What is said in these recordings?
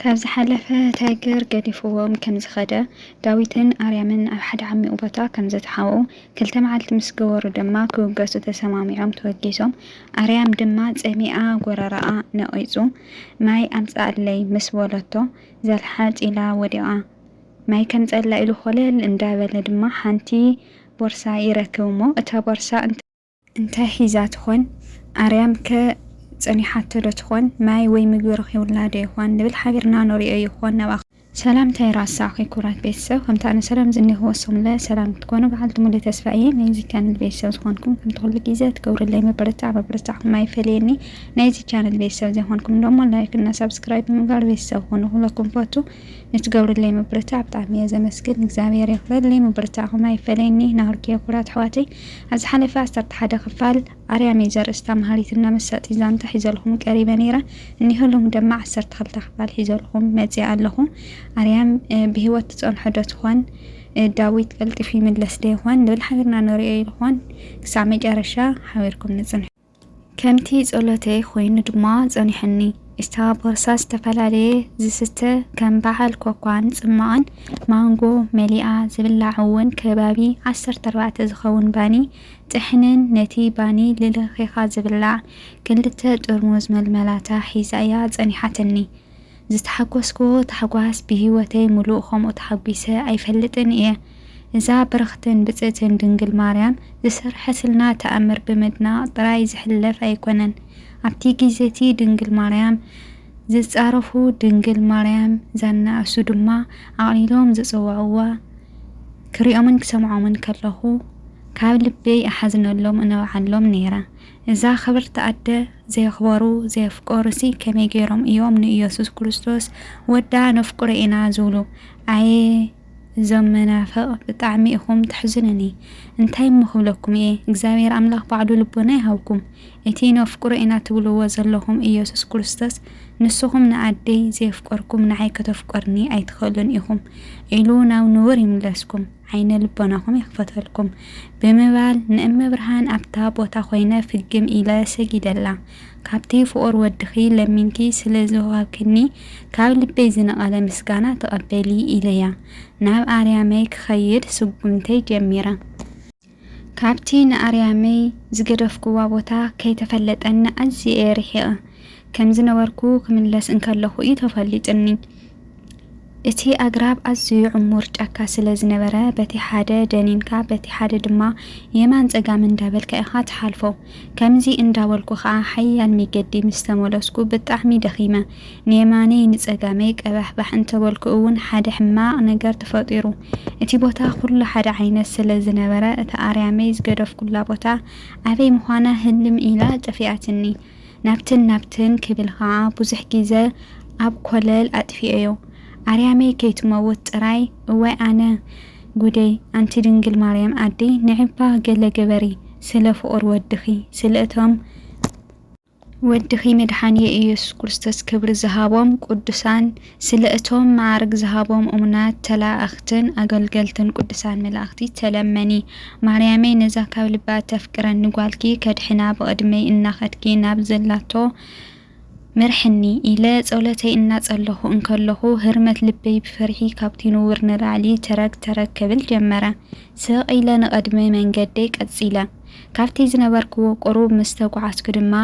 ካብ ዝሓለፈ ታይገር ገዲፍዎም ከም ዝኸደ፣ ዳዊትን ኣርያምን ኣብ ሓደ ዓሚቕ ቦታ ከም ዝተሓብኡ፣ ክልተ መዓልቲ ምስ ገበሩ ድማ ክውገሱ ተሰማሚዖም ተወጊሶም። ኣርያም ድማ ጸሚኣ ጎረረኣ ነቒጹ፣ "ማይ ኣምጽኣለይ" ምስ በለቶ፣ ዘልሓጥ ኢላ ወዲቓ። ማይ ከምጸላ ኢሉ ኮለል እንዳበለ ድማ ሓንቲ ቦርሳ ይረክብ እሞ፣ እታ ቦርሳ እንተ-፣ እንታይ ሒዛ ትኾን? ኣርያም ከ ጸኒሓቶ ዶ ትኾን? ማይ ወይ ምግቢ ረኺቡላ ዶ ይኾን? ንብል ሓቢርና ንሪኦ ይኾን? ናብኣ ሰላምታ ይረሳዕ ክቡራት ቤተሰብ፣ ከምቲ ኣነ ሰላም ዝኒኹ ወሰሙለ ሰላም ክትኮኑ በዓልቲ ሙሉ ተስፋ እየ። ናይዚ ቻነል ቤተሰብ ዝኾንኩም ከምቲ ኩሉ ግዜ ትገብሩለይ ምብርታዕ ምብርታዕኹም ኣይፈለየኒ። ናይዚ ቻነል ቤተሰብ ዘይኮንኩም ደሞ ላይክ እና ሳብስክራይብ ብምግባር ቤተሰብ ኩኑ ክብለኩም ፈቱ። ንትገብሩለይ ምብርታዕ ብጣዕሚ እየ ዘመስግን። እግዚኣብሔር የኽብረለይ፣ ምብርታዕኹም ኣይፈለየኒ። ናብርኪ ክቡራት ኣሕዋተይ፣ ኣብ ዝሓለፈ ዓሰርተ ሓደ ክፋል ኣርያም እዩ ዘርእስታ መሃሪትና መሳጢ ዛንታ ሒዘልኹም ቀሪበ ነይረ። እኒሆ ሎሚ ድማ ዓሰርተ ክልተ ክፋል ሒዘልኹም መፂኣ ኣለኹ። ኣርያም፣ እ፣ ብህይወት ትፀንሖ ዶ ትኾን? እ፣ ዳዊት ቀልጢፉ ይምለስ ዶ ይኾን? ንብል ሓቢርና ንሪኦ ይኾን? ክሳዕ መጨረሻ ሓቢርኩም ንፅንሑ። ከምቲ ጸሎተይ ኮይኑ ድማ ጸኒሑኒ። እታ ቦርሳ ዝተፈላለየ ዝስተ ከም በዓል ኮኳን ጽማቕን ማንጎ መሊኣ፣ ዝብላዕ እውን ከባቢ ዓሰርተ ኣርባዕተ ዝኸውን ባኒ ጥሕንን ነቲ ባኒ ልለኺኻ ዝብላዕ ክልተ ጥርሙዝ መልመላታ ሒዛ እያ ጸኒሓትኒ። ዝተሓጎስክዎ ታሕጓስ ብህይወተይ ምሉእ ከምኡ ተሓጒሰ ኣይፈልጥን እየ። እዛ ብርኽትን ብጽእትን ድንግል ማርያም ዝሰርሐትልና ተኣምር ብምድናቕ ጥራይ ዝሕለፍ ኣይኮነን። ኣብቲ ግዜቲ ድንግል ማርያም ዝጻረፉ ድንግል ማርያም ዘናእሱ ድማ ኣቕሊሎም ዝጽውዕዋ ክሪኦምን ክሰምዖምን ከለኹ ካብ ልበይ እሓዝነሎም እነብዓሎም ነይረ። እዛ ክብርቲ ኣደ ዘየኽበሩ ዘየፍቀሩሲ ከመይ ገይሮም እዮም ንኢየሱስ ክርስቶስ ወዳ ነፍቅሮ ኢና ዝብሉ? ኣየ እዞም መናፍቕ ብጣዕሚ ኢኹም ተሕዝኑኒ። እንታይ እሞ ክብለኩም እየ እግዚኣብሔር ኣምላኽ ባዕሉ ልቦና ይሃብኩም። እቲ ነፍቅሮ ኢና ትብልዎ ዘለኹም ኢየሱስ ክርስቶስ ንስኹም ንኣደይ ዘየፍቀርኩም ንዓይ ከተፍቀሩኒ ኣይትኽእሉን ኢኹም ኢሉ ናብ ንቡር ይምለስኩም። ዓይነ ልቦናኹም ይኽፈተልኩም ብምባል ንእመ ብርሃን ኣብታ ቦታ ኮይነ ፍግም ኢለ ሰጊደላ። ካብቲ ፍቑር ወድኺ ለሚንኪ ስለ ዝወሃብክኒ ካብ ልበይ ዝነቐለ ምስጋና ተቐበሊ ኢለያ ናብ ኣርያመይ ክኸይድ ስጉምተይ ጀሚረ። ካብቲ ንኣርያመይ ዝገደፍክዋ ቦታ ከይተፈለጠኒ ኣዝየ እየ ርሒቐ ከም ዝነበርኩ ክምለስ እንከለኹ እዩ ተፈሊጥኒ። እቲ ኣግራብ ኣዝዩ ዕሙር ጫካ ስለ ዝነበረ፣ በቲ ሓደ ደኒንካ በቲ ሓደ ድማ የማን ጸጋም እንዳበልካ ኢኻ ትሓልፎ። ከምዚ እንዳበልኩ ኸኣ ሓያል ሚገዲ ምስ ተመለስኩ ብጣዕሚ ደኺመ። ንየማነይ ንጸጋመይ ቀባሕባሕ እንተበልኩ እውን ሓደ ሕማቕ ነገር ተፈጢሩ። እቲ ቦታ ኩሉ ሓደ ዓይነት ስለ ዝነበረ፣ እታ ኣርያመይ ዝገደፍኩላ ቦታ ኣበይ ምዃና ህልም ኢላ ጠፊኣትኒ። ናብትን ናብትን ክብል ኸዓ ብዙሕ ግዘ ኣብ ኮለል ኣጥፊኤዮ። ኣርያመይ ከይትመውት ጥራይ፣ እዋይ ኣነ ጉደይ፣ ኣንቲ ድንግል ማርያም ኣደይ፣ ንዕባ ገለ ግበሪ፣ ስለ ፍቑር ወድኺ፣ ስለ እቶም ወድኺ መድሓንየ ኢየሱስ ክርስቶስ ክብሪ ዝሃቦም ቅዱሳን፣ ስለ እቶም መዓርግ ዝሃቦም እሙናት ተላእኽትን ኣገልገልትን ቅዱሳን መላእኽቲ ተለመኒ። ማርያመይ፣ ነዛ ካብ ልባ እተፍቅረኒ ጓልኪ ከድሕና ብቕድመይ እናኸድኪ ናብ ዘላቶ ምርሕኒ ኢለ ጸሎተይ እናጸለኹ እንከለኹ፣ ህርመት ልበይ ብፍርሒ ካብቲ ንቡር ንላዕሊ ተረግ ተረግ ክብል ጀመረ። ስቕ ኢለ ንቐድሚ መንገደይ ቀጺለ። ካብቲ ዝነበርክዎ ቁሩብ ምስ ተጓዓዝኩ ድማ፣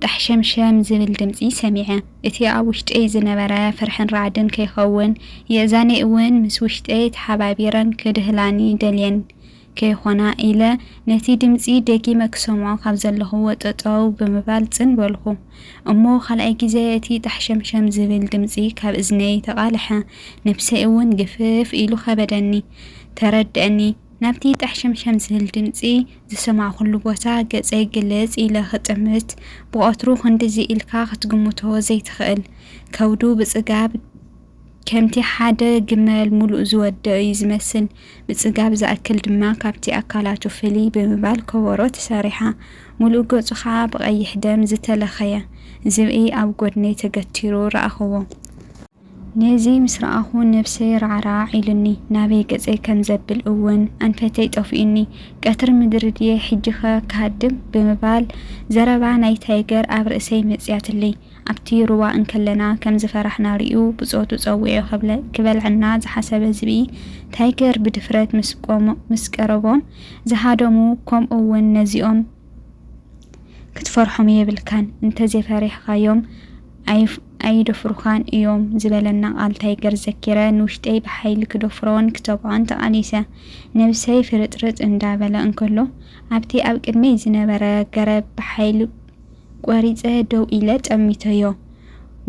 ጣሕሸምሸም ዝብል ድምጺ ሰሚዐ። እቲ ኣብ ውሽጠይ ዝነበረ ፍርሕን ራዕድን ከይኸውን፣ የእዛነይ እውን ምስ ውሽጠይ ተሓባቢረን ክድህላኒ ደልየን ከይኾና ኢለ፣ ነቲ ድምጺ ደጊመ ክሰምዖ ካብ ዘለኽዎ ጠጠው ብምባል ጽን በልኹ። እሞ ካልኣይ ግዜ እቲ ጣሕሸምሸም ዝብል ድምጺ ካብ እዝነይ ተቓልሐ። ነብሰይ እውን ግፍፍ ኢሉ ከበደኒ። ተረድአኒ። ናብቲ ጣሕሸምሸም ዝብል ድምጺ ዝሰማዕኩሉ ቦታ ገጸይ ግልጽ ኢለ ክጥምት፣ ብቐትሩ ክንድዚ ኢልካ ክትግምቶ ዘይትኽእል። ከብዱ ብጽጋብ ከምቲ ሓደ ግመል ምሉእ ዝወደአ እዩ ዝመስል። ብጽጋብ ዝኣክል ድማ ካብቲ ኣካላቱ ፍልይ ብምባል ከበሮ ተሰሪሓ። ምሉእ ገጹ ኸኣ ብቐይሕ ደም ዝተለኸየ ዝብኢ ኣብ ጐድነይ ተገቲሩ ረኣኽዎ። ነዚ ምስ ረኣኹ ነብሰይ ራዕራዕ ኢሉኒ፣ ናበይ ገጸይ ከም ዘብል እውን ኣንፈተይ ጠፊኡኒ። ቀትሪ ምድሪ ድየ ሕጂኸ ክሃድም? ብምባል ዘረባ ናይ ታይገር ኣብ ርእሰይ መጽያትለይ። ኣብቲ ሩባ እንከለና ከም ዝፈራሕና ርእዩ ብጾቱ ጸዊዑ ክብለ-፣ ክበልዐና ዝሓሰበ ዝብኢ፣ ታይገር ብድፍረት ምስ ቆሞ-፣ ምስ ቀረቦም ዝሃደሙ፣ ከምኡ እውን ነዚኦም ክትፈርሖም የብልካን፣ እንተዘይፈሪሕካዮም ኣይፍ-፣ ኣይደፍሩኻን እዮም ዝበለና ቃል ታይገር ዘኪረ፣ ንውሽጠይ ብሓይሊ ክደፍሮን ክተብዖን ተቓሊሰ። ነብሰይ ፍርጥርጥ እንዳበለ እንከሎ፣ ኣብቲ ኣብ ቅድመይ ዝነበረ ገረብ ብሓይሊ ቆሪጸ ደው ኢለ ጠሚተዮ።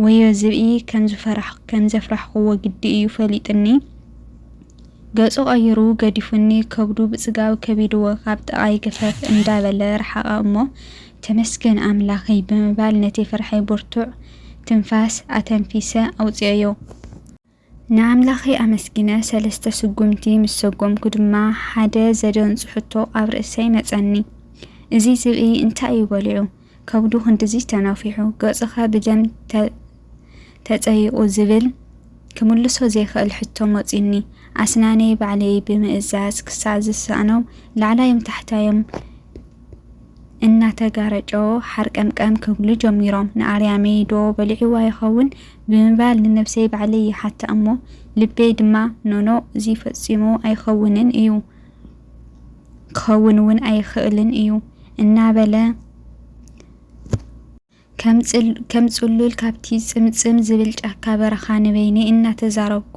ወዮ ዝብኢ ከም ዝፈራሕ-፣ ከም ዘፍራሕክዎ ግዲ እዩ ፈሊጥኒ። ገጹ ቀይሩ ገዲፉኒ፣ ከብዱ ብጽጋብ ከቢድዎ ካብ ጥቓይ ገፈፍ እንዳበለ ረሓቐ እሞ፣ "ተመስገን ኣምላኸይ" ብምባል ነቲ ፍርሐይ ብርቱዕ ትንፋስ ኣተንፊሰ ኣውጽኤዮ። ንኣምላኸይ ኣመስጊነ ሰለስተ ስጉምቲ ምስ ሰጎምኩ ድማ፣ ሓደ ዘደንጹ ሕቶ ኣብ ርእሰይ መጸኒ። "እዚ ዝብኢ እንታይ እዩ በሊዑ? ከብዱ ክንድዚ ተነፊሑ፣ ገጹኸ ብደም ተ-፣ ተጸይቑ?" ዝብል ክምልሶ ዘይክእል ሕቶ መጺኡኒ። ኣስናነይ ባዕለይ ብምእዛዝ ክሳዕ ዝሰኣኖም፣ ላዕላዮም ታሕታዮም እናተጋረጨዎ ሓርቀምቀም ክብሉ ጀሚሮም። ንኣርያመይ ዶ በሊዕዋ ይኸውን ብምባል ንነብሰይ ባዕለይ ይሓታ እሞ፣ ልበይ ድማ፣ "ኖኖ፣ እዚ ፈጺሙ ኣይኸውንን እዩ፣ ክኸውን እውን ኣይኽእልን እዩ" እናበለ፣ ከም ጽል-፣ ከም ጽሉል ካብቲ ጽምጽም ዝብል ጫካ በረኻ ንበይነይ እናተዛረብኩ፣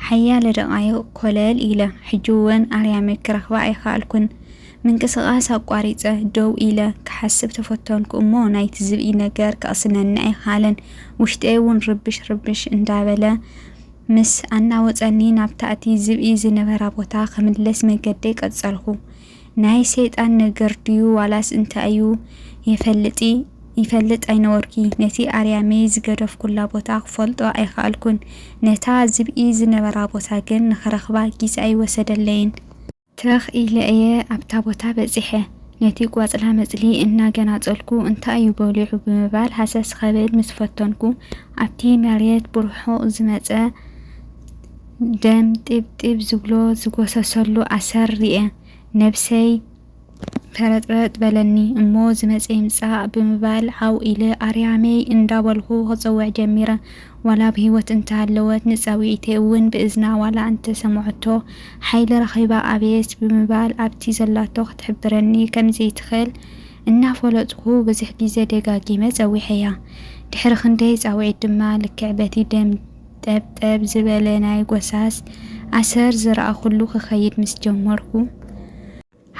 ሓያለ ደቓይቕ ኮለል ኢለ። ሕጂ እውን ኣርያመይ ክረኽባ ኣይከኣልኩን። ምንቅስቓስ ኣቋሪጸ፣ ደው ኢለ ክሓስብ ተፈተንኩ እሞ፣ ናይቲ ዝብኢ ነገር ክቕስነኒ ኣይከኣለን። ውሽጠይ እውን ርብሽ ርብሽ እንዳበለ ምስ ኣናወጸኒ፣ ናብታ እቲ ዝብኢ ዝነበራ ቦታ ክምለስ መገደይ ቀጸልኩ። ናይ ሰይጣን ነገር ድዩ ዋላስ እንታይ እዩ? የፈልጢ-፣ ይፈልጥ ኣይነበርኩ። ነቲ ኣርያመይ ዝገደፍኩላ ቦታ ክፈልጦ ኣይከኣልኩን። ነታ ዝብኢ ዝነበራ ቦታ ግን ንኽረኽባ ግዜ ኣይወሰደለይን። ትኽ ኢለ እየ ኣብታ ቦታ በጺሐ። ነቲ ቆጽላ መጽሊ እናገናጸልኩ፣ "እንታይ እዩ በሊዑ?" ብምባል ሃሰስ ከብል ምስ ፈተንኩ፣ ኣብቲ መሬት ብርሑቕ ዝመጸ ደም ጢብ ጢብ ዝብሎ ዝጎሰሰሉ ኣሰር ርኤ። ነብሰይ ፈረጥረጥ በለኒ እሞ፣ "ዝመጸ ይምጻእ" ብምባል ዓው ኢለ ኣርያመይ እንዳበልኩ ክጸውዕ ጀሚረ። ዋላ ብህይወት እንተሃለወት፣ ንጻውዒተይ እውን ብእዝና ዋላ እንተሰምዐቶ፣ ሓይሊ ረኺባ ኣቤት ብምባል ኣብቲ ዘላቶ ክትሕብረኒ ከም ዘይትኽእል እናፈለጥኩ፣ ብዙሕ ግዜ ደጋጊመ ጸዊዐያ። ድሕሪ ክንደይ ጻውዒት ድማ፣ ልክዕ በቲ ደም ጠብጠብ ዝበለ ናይ ጎሳስ ኣሰር ዝረኣኹሉ ክኸይድ ምስ ጀመርኩ፣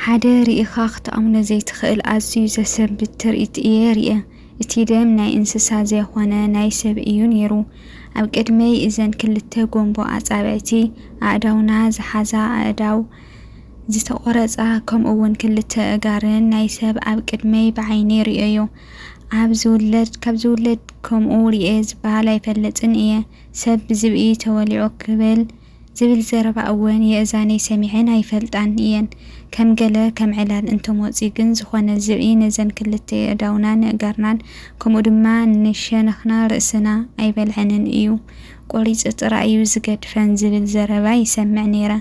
ሓደ ርኢኻ ክትኣምኖ ዘይትኽእል ኣዝዩ ዘሰንብድ ትርኢት እየ ርእየ። እቲ ደም ናይ እንስሳ ዘይኮነ ናይ ሰብ እዩ ነይሩ። ኣብ ቅድመይ እዘን ክልተ ጎንቦ ኣጻብዕቲ፣ ኣእዳውና ዝሓዛ ኣእዳው፣ ዝተቖረጻ፣ ከምኡ'ውን ክልተ ኣእጋርን ናይ ሰብ ኣብ ቅድመይ ብዓይነይ ርእየዮ። ኣብ ዝውለድ፣ ካብ ዝውለድ ከምኡ ርእየ ዝበሃል ኣይፈልጥን እየ። ሰብ ብዝብኢ ተወሊዑ ክብል ዝብል ዘረባ እውን የእዛነይ ሰሚዐን ኣይፈልጣን እየን። ከም ገለ ከም ዕላል እንተመጺኡ ግን፣ ዝኾነ ዝብኢ ነዘን ክልተ ኣእዳውናን ኣእጋርናን፣ ከምኡ ድማ ንሸነኽና ርእስና ኣይበልዐንን እዩ። ቆሪጹ ጥራይ እዩ ዝገድፈን ዝብል ዘረባ ይሰምዕ ነይረ፣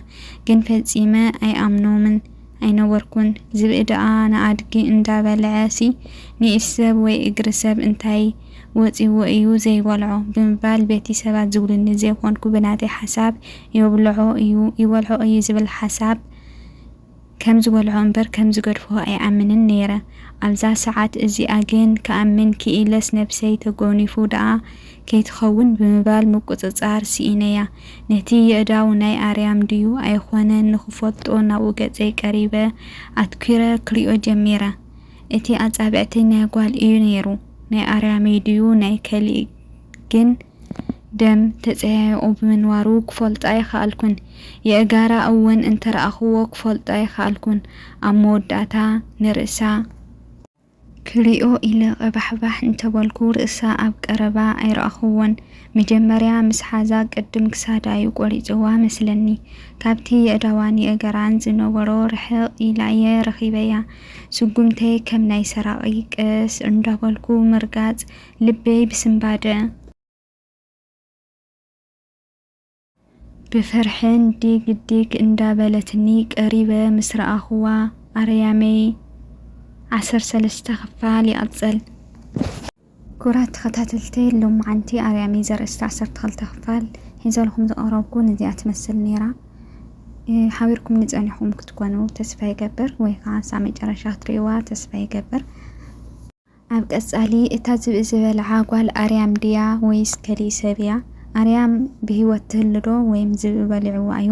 ግን ፈጺመ ኣይኣምኖምን ኣይነበርኩን። ዝብኢ ደኣ ንኣድጊ እንዳበልዐሲ፣ ንኢድ ሰብ ወይ እግሪ ሰብ እንታይ ወጺዎ እዩ ዘይበልዖ? ብምባል በቲ ሰባት ዝብሉኒ ዘይኮንኩ ብናተይ ሓሳብ ይብልዖ እዩ፣ ይበልዖ እዩ ዝብል ሓሳብ ከም ዝበልዖ እምበር ከም ዝገድፎ ኣይኣምንን ነይረ። ኣብዛ ሰዓት እዚኣ ግን ክኣምን ክኢለስ ነብሰይ ተጎኒፉ ደኣ ከይትኸውን ብምባል ምቁጽጻር ስኢነያ። ነቲ የእዳው ናይ ኣርያም ድዩ ኣይኮነን ንኽፈልጦ ናብኡ ገጸይ ቀሪበ ኣትኲረ ክሪኦ ጀሚረ። እቲ ኣጻብዕተይ ናይ ጓል እዩ ነይሩ። ናይ ኣርያመይ ድዩ ናይ ከሊእ ግን ደም ተጸያይቑ ብምንባሩ ክፈልጦ ኣይከኣልኩን። የእጋራ እውን እንተረኣኽዎ ክፈልጦ ኣይከኣልኩን። ኣብ መወዳእታ ንርእሳ ክሪኦ ኢለ ቀባሕባሕ እንተበልኩ፣ ርእሳ ኣብ ቀረባ ኣይረኣኽዎን። መጀመርያ ምስ ሓዛ ቅድም ክሳዳ እዩ ቆሪጽዋ መስለኒ። ካብቲ የእዳዋን የእገራን ዝነበሮ ርሕቕ ኢላ'የ ረኺበያ። ስጉምተይ ከም ናይ ሰራቒ ቀስ እንዳበልኩ ምርጋጽ፣ ልበይ ብስንባደ። ብፍርሕን ዲግ ዲግ እንዳበለትኒ ቀሪበ ምስ ረኣኹዋ ኣርያመይ ዓሰርተ ሰለስተ ክፋል ይቐጽል። ክቡራት ተኸታተልቲ፣ ሎማዓንቲ ኣርያመይ ዘርእስታ ዓሰርተ ክልተ ክፋል ሒዘልኩም ዝቐረብኩ ነዚኣ ትመስል ነይራ። ሓቢርኩም ንጸኒኹም ክትኮኑ ተስፋ ይገብር፣ ወይ ከዓ ሳብ መጨረሻ ክትርእይዋ ተስፋ ይገብር። ኣብ ቀጻሊ፣ እታ ዝብኢ ዝበልዓ ጓል ኣርያም ድያ ወይስ ከሊእ ሰብ እያ? ኣርያም ብህይወት ትህሉ ዶ ወይም ዝብኢ በሊዕዋ እዩ?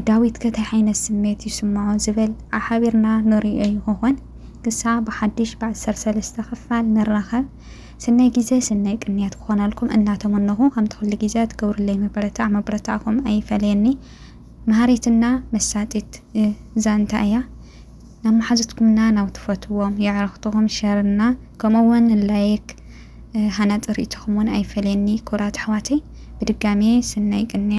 ዳዊት ከ ታይ ዓይነት ስሜት ይስምዖ ዝብል ሓቢርና ንርእዮ ይኾኾን። ክሳብ ብሓድሽ ብዓሰርተ ሰለስተ ክፋል ንራኸብ። ስናይ ግዜ ስናይ ቅንያት ክኾነልኩም እናተመነኹ፣ ከምቲ ኩሉ ግዜ ትገብሩለይ ምብርታዕ ምብርታዕኩም ኣይፈለየኒ። መሃሪትና መሳጢት ዛንታ እያ። ናብ መሓዙትኩምና ናብ ትፈትዎም የዕርኽትኹም ሸርና ከምኡ እውን ላይክ ሃናፂ ርእይቶኹም እውን ኣይፈለየኒ። ክቡራት ኣሕዋተይ፣ ብድጋሜ ስናይ ቅንያት።